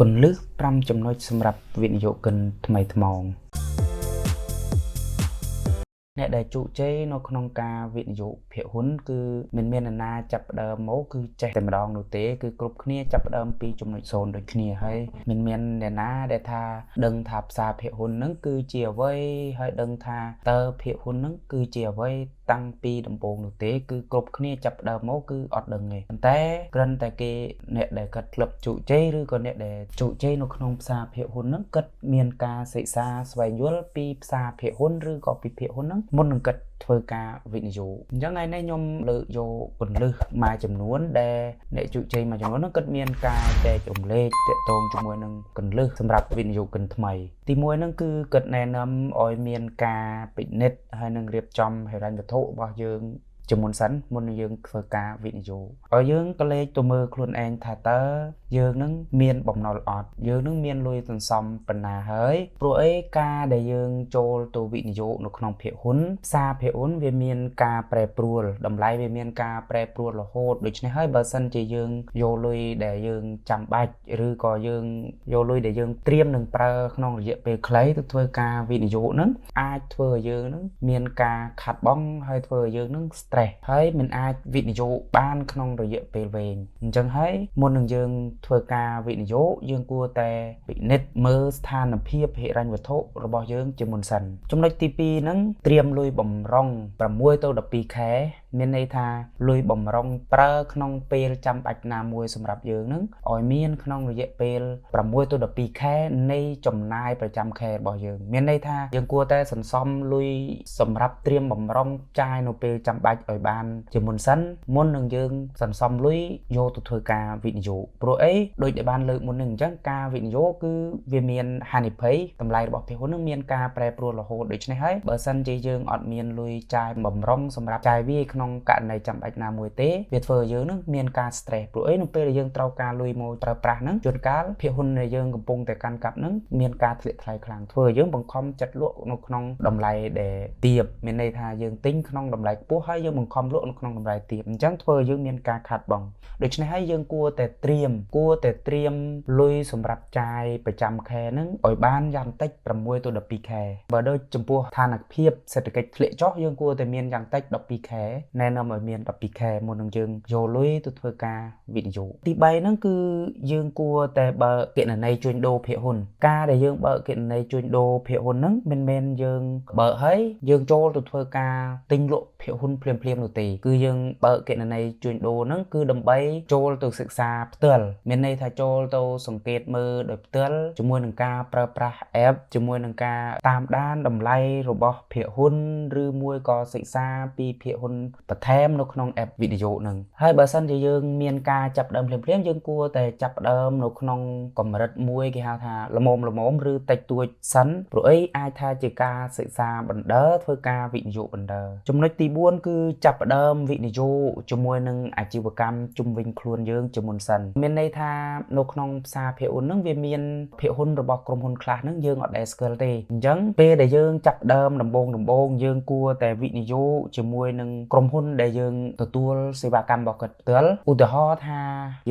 គន្លឹះ5ចំណុចសម្រាប់វិនិយោគិនថ្មីថ្មោងអ្នកដែលជោគជ័យនៅក្នុងការវិនិយោគភាគហ៊ុនគឺមិនមាននរណាចាប់ផ្ដើមមកគឺចេះតែម្ដងនោះទេគឺគ្រប់គ្នាចាប់ផ្ដើមពីចំណុច0ដូចគ្នាហើយមិនមានអ្នកណាដែលថាដឹងថាផ្សារភាគហ៊ុនហ្នឹងគឺជាអ្វីហើយដឹងថាតើភាគហ៊ុនហ្នឹងគឺជាអ្វីតាំងពីដំបូងនោះទេគឺគ្រប់គ្នាចាប់ផ្ដើមមកគឺអត់ដឹងទេប៉ុន្តែគ្រាន់តែគេអ្នកដែលគាត់ធ្លាប់ជោគជ័យឬក៏អ្នកដែលជោគជ័យនៅក្នុងផ្សារភាគហ៊ុនហ្នឹងគាត់មានការសិក្សាស្វែងយល់ពីផ្សារភាគហ៊ុនឬក៏ពីភាគហ៊ុនហ្នឹងមុននឹងគាត់ធ្វើការវិនិយោគអញ្ចឹងថ្ងៃនេះខ្ញុំលើកយកគន្លឹះមួយចំនួនដែលអ្នកជោគជ័យមួយចំនួនហ្នឹងគាត់មានការចែករំលែកទាក់ទងជាមួយនឹងគន្លឹះសម្រាប់វិនិយោគិនថ្មីទីមួយហ្នឹងគឺគាត់ណែនាំឲ្យមានការពិនិត្យហើយនឹងរៀបចំហិរញ្ញវត្ថុរបស់យើងជាមុនសិនមុននឹងយើងធ្វើការវិនិយោគឲ្យយើងក៏លេចទៅមើលខ្លួនឯងថាតើយើងនឹងមានបំណុលអត់យើងនឹងមានលុយសន្សំប៉ុណ្ណាហើយព្រោះអីការដែលយើងចូលទៅវិនិយោគនៅក្នុងភាគហ៊ុនផ្សារភាគហ៊ុនវាមានការប្រែប្រួលតម្លៃវាមានការប្រែប្រួលរហូតដូច្នេះហើយបើសិនជាយើងយកលុយដែលយើងចាំបាច់ឬក៏យើងយកលុយដែលយើងត្រៀមនឹងប្រើក្នុងរយៈពេលខ្លីទៅធ្វើការវិនិយោគហ្នឹងអាចធ្វើឲ្យយើងនឹងមានការខាត់បងហើយធ្វើឲ្យយើងនឹង stress ហើយមិនអាចវិនិយោគបានក្នុងរយៈពេលវែងអញ្ចឹងហើយមុននឹងយើងធ្វើការវិនិយោគយើងគួរតែពិនិត្យមើលស្ថានភាពហិរញ្ញវត្ថុរបស់យើងជាមុនសិនចំណុចទី2ហ្នឹងត្រៀមលុយបំរុង6ទៅ12ខែមានន័យថាលុយបំរុងប្រើក្នុងពេលចាំបាច់ណាមួយសម្រាប់យើងហ្នឹងឲ្យមានក្នុងរយៈពេល6ទៅ12ខែនៃចំណាយប្រចាំខែរបស់យើងមានន័យថាយើងគួរតែសន្សំលុយសម្រាប់ត្រៀមបំរុងចាយនៅពេលចាំបាច់ឲ្យបានជាមុនសិនមុននឹងយើងសន្សំលុយយកទៅធ្វើការវិនិយោគព្រោះអីដូចដែលបានលើកមុននឹងអញ្ចឹងការវិនិយោគគឺវាមានហានិភ័យតម្លៃរបស់ភាគហ៊ុននឹងមានការប្រែប្រួលរហូតដូច្នេះហើយបើសិនជាយើងអត់មានលុយចាយបំរុងសម្រាប់ចាយវាក្នុងករណីចាំបាច់ណាមួយទេវាធ្វើឲ្យយើងនឹងមានការ stress ព្រោះអីនៅពេលដែលយើងត្រូវការលុយមកប្រើប្រាស់ហ្នឹងជួនកាលភាគហ៊ុនដែលយើងកំពុងតែកាន់កាប់ហ្នឹងមានការធ្លាក់ថ្លៃខ្លាំងធ្វើឲ្យយើងបង្ខំចិត្តលក់នៅក្នុងតម្លៃដែលទាបមានន័យថាយើងទិញក្នុងតម្លៃខ្ពស់ហើយយើងបង្ខំលក់នៅក្នុងតម្លៃទាបអញ្ចឹងធ្វើឲ្យយើងមានការខាតបង់ដូច្នេះហើយយើងគួរតែត្រៀមគួរតែត្រៀមលុយសម្រាប់ចាយប្រចាំខែហ្នឹងឲ្យបានយ៉ាងតិច6ទៅ12ខែបើដូចចំពោះស្ថានភាពសេដ្ឋកិច្ចធ្លាក់ចុះយើងគួរតែមានយ៉ាងតិច12ខែណែនាំឲ្យមាន12ខែមុននឹងយើងយកលុយទៅធ្វើការវិនិយោគទី3ហ្នឹងគឺយើងគួរតែបើកគណនីជួញដូរភាគហ៊ុនការដែលយើងបើកគណនីជួញដូរភាគហ៊ុនហ្នឹងមិនមែនយើងបើកហើយយើងចូលទៅធ្វើការទិញលក់ភាគហ៊ុនភ្លាមៗនោះទេគឺយើងបើកគណនីជួញដូរហ្នឹងគឺដើម្បីចូលទៅសិក្សាផ្ទាល់មានន័យថាចូលទៅសង្កេតមើលដោយផ្ទាល់ជាមួយនឹងការប្រើប្រាស់ app ជាមួយនឹងការតាមដានតម្លៃរបស់ភាគហ៊ុនឬមួយក៏សិក្សាពីភាគហ៊ុនបន្ថែមនៅក្នុង app វិនិយោគហ្នឹងហើយបើសិនជាយើងមានការចាប់ផ្ដើមភ្លាមៗយើងគួរតែចាប់ផ្ដើមនៅក្នុងកម្រិតមួយគេហៅថាល្មមល្មមឬតិចតួចសិនព្រោះអីអាចថាជាការសិក្សាបណ្ដើធ្វើការវិនិយោគបណ្ដើចំណុចទី4គឺចាប់ផ្ដើមវិនិយោគជាមួយនឹងអាជីវកម្មជុំវិញខ្លួនយើងជាមុនសិនមានន័យថានៅក្នុងផ្សារភាគហ៊ុនហ្នឹងវាមានភាគហ៊ុនរបស់ក្រុមហ៊ុនខ្លះហ្នឹងយើងអត់ដែលស្គាល់ទេអញ្ចឹងពេលដែលយើងចាប់ផ្ដើមដំបូងដំបូងយើងគួរតែវិនិយោគជាមួយនឹងក្រុមហ៊ុនដែលយើងទទួលសេវាកម្មរបស់គាត់ផ្ទាល់ឧទាហរណ៍ថា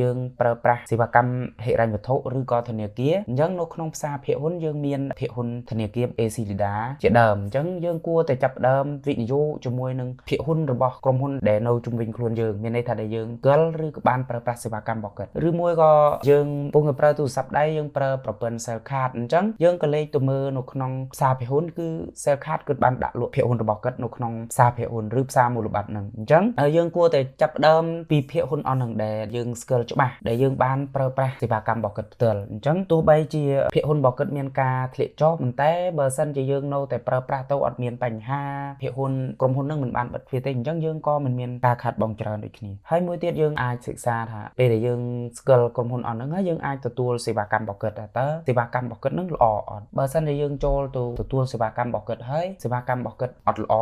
យើងប្រើប្រាស់សេវាកម្មហិរញ្ញវត្ថុឬក៏ធនាគារអញ្ចឹងនៅក្នុងផ្សារភាគហ៊ុនយើងមានភាគហ៊ុនធនាគារ ACLEDA ជាដើមអញ្ចឹងយើងគួរតែចាប់ផ្ដើមវិនិយោគជាមួយនឹងភាគហ៊ុនរបស់ក្រុមហ៊ុនដែលនៅជុំវិញខ្លួនយើងមានន័យថាដែលយើងស្គាល់ឬក៏បានប្រើប្រាស់សេវាកម្មរបស់គាត់ឬមួយក៏យើងកំពុងតែប្រើទូរស័ព្ទដៃយើងប្រើប្រព័ន្ធ Cellcard អញ្ចឹងយើងក៏លេខទៅមើលនៅក្នុងផ្សារភាគហ៊ុនគឺ Cellcard គឺបានដាក់លក់ភាគហ៊ុនរបស់គាត់នៅក្នុងផ្សារភាគហ៊ុនឬផ្សារមូលបត្រហ្នឹងអញ្ចឹងយើងគួរតែចាប់ផ្ដើមពីភាគហ៊ុនអស់ហ្នឹងដែលយើងស្គាល់ច្បាស់ដែលយើងបានប្រើប្រាស់សេវាកម្មរបស់គាត់ផ្ទាល់អញ្ចឹងទោះបីជាភាគហ៊ុនរបស់គាត់មានការធ្លាក់ចុះប៉ុន្តែបើសិនជាយើងនៅតែប្រើប្រាស់ទៅអត់មានបញ្ហាភាគហ៊ុនក្រុមហ៊ុនហ្នឹងមិនបានបិទទ្វារទេអញ្ចឹងយើងក៏មិនមានការខាតបង់ច្រើនដូចគ្នាហើយមួយទៀតយើងអាចសិក្សាថាពេលដែលយើងស្គាល់ក្រុមហ៊ុនអស់ហ្នឹងហើយយើងអាចទទួលសេវាកម្មរបស់គាត់ថាតើសេវាកម្មរបស់គាត់ហ្នឹងល្អអត់បើសិនជាយើងចូលទៅទទួលសេវាកម្មរបស់គាត់ហើយសេវាកម្មរបស់គាត់អត់ល្អ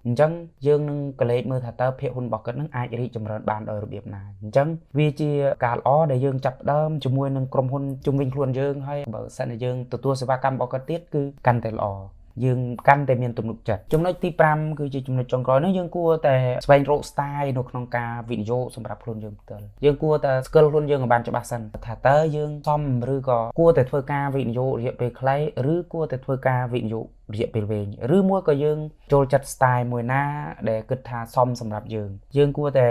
អញ្ចឹងយើងនឹងក្រឡេកមើលថាតើភាគហ៊ុនរបស់គាត់នឹងអាចរីកចម្រើនបានដោយរបៀបណាអញ្ចឹងវាជាការល្អដែលយើងចាប់ផ្ដើមជាមួយនឹងក្រុមហ៊ុនជុំវិញខ្លួនយើងហើយបើសិនជាយើងទទួលសេវាកម្មរបស់គាត់ទៀតគឺកាន់តែល្អ។ យើងកាន់តែមានទំនុកចិត្តចំណុចទី5គឺជាចំណុចចុងក្រោយនោះយើងគួរតែស្វែងរក style នៅក្នុងការវិនិយោគសម្រាប់ខ្លួនយើងផ្ទាល់យើងគួរតែស្គាល់ខ្លួនយើងឲ្យបានច្បាស់សិនថាតើយើងសមឬក៏គួរតែធ្វើការវិនិយោគរយៈពេលខ្លីឬគួរតែធ្វើការវិនិយោគរយៈពេលវែងឬមួយក៏យើងចូលចិត្ត style មួយណាដែលគិតថាសមសម្រាប់យើងយើងគួរតែ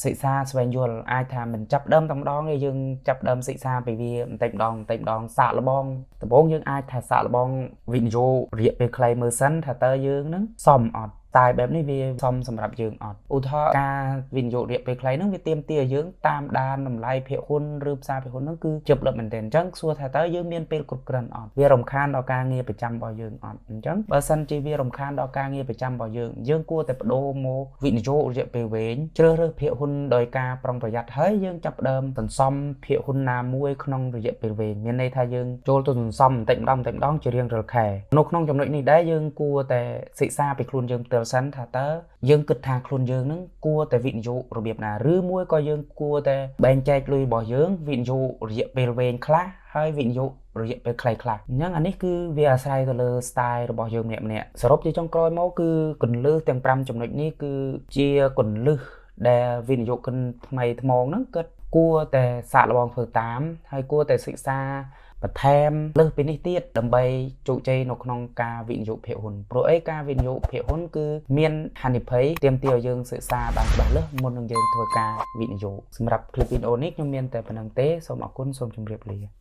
សិក្សាស្វែងយល់អាចថាមិនចាប់ដើមតែម្ដងទេយើងចាប់ដើមសិក្សាពីវាបន្តិចម្ដងបន្តិចម្ដងសាកល្បងដំបូងយើងអាចថាសាកល្បងវិនិយោគរយៈពេលខ្លីមើលសិនថាតើយើងនឹងសមអត់តែបែបនេះវាសមសម្រាប់យើងអត់ឧទាហរណ៍ការវិនិយោគរយៈពេលខ្លីហ្នឹងវាទាមទារឲ្យយើងតាមដានតម្លៃភាគហ៊ុនឬផ្សារភាគហ៊ុនហ្នឹងគឺជាប់លឹបមែនទែនអញ្ចឹងសួរថាតើយើងមានពេលគ្រប់គ្រាន់អត់វារំខានដល់ការងារប្រចាំរបស់យើងអត់អញ្ចឹងបើសិនជាវារំខានដល់ការងារប្រចាំរបស់យើងយើងគួរតែបដូរមកវិនិយោគរយៈពេលវែងជ្រើសរើសភាគហ៊ុនដោយការប្រុងប្រយ័ត្នហើយយើងចាប់ផ្ដើមសន្សំភាគហ៊ុនណាមួយក្នុងរយៈពេលវែងមានន័យថាយើងចូលទៅសន្សំបន្តិចម្ដងបន្តិចម្ដងជារៀងរាល់ខែនៅក្នុងចំណុចនេះដែរយើងគួរតែសិក្សាពីខ្លួនយើងផ្ទាល់សិនថាតើយើងគិតថាខ្លួនយើងនឹងគួរតែវិនិយោគរបៀបណាឬមួយក៏យើងគួរតែបែងចែកលុយរបស់យើងវិនិយោគរយៈពេលវែងខ្លះហើយវិនិយោគរយៈពេលខ្លីខ្លះអញ្ចឹងអានេះគឺវាអាស្រ័យទៅលើ style របស់យើងម្នាក់ម្នាក់សរុបជាចុងក្រោយមកគឺគន្លឹះទាំង5ចំណុចនេះគឺជាគន្លឹះដែលវិនិយោគិនថ្មីថ្មោងហ្នឹងគាត់គួរតែសាកល្បងធ្វើតាមហើយគួរតែសិក្សាបន្ថែមលើសពីនេះទៀតដើម្បីជោគជ័យនៅក្នុងការវិនិយោគភាគហ៊ុនព្រោះអីការវិនិយោគភាគហ៊ុនគឺមានហានិភ័យទាមទារឲ្យយើងសិក្សាបានច្បាស់លាស់មុននឹងយើងធ្វើការវិនិយោគសម្រាប់คลิปវីដេអូនេះខ្ញុំមានតែប៉ុណ្ណឹងទេសូមអរគុណសូមជម្រាបលា។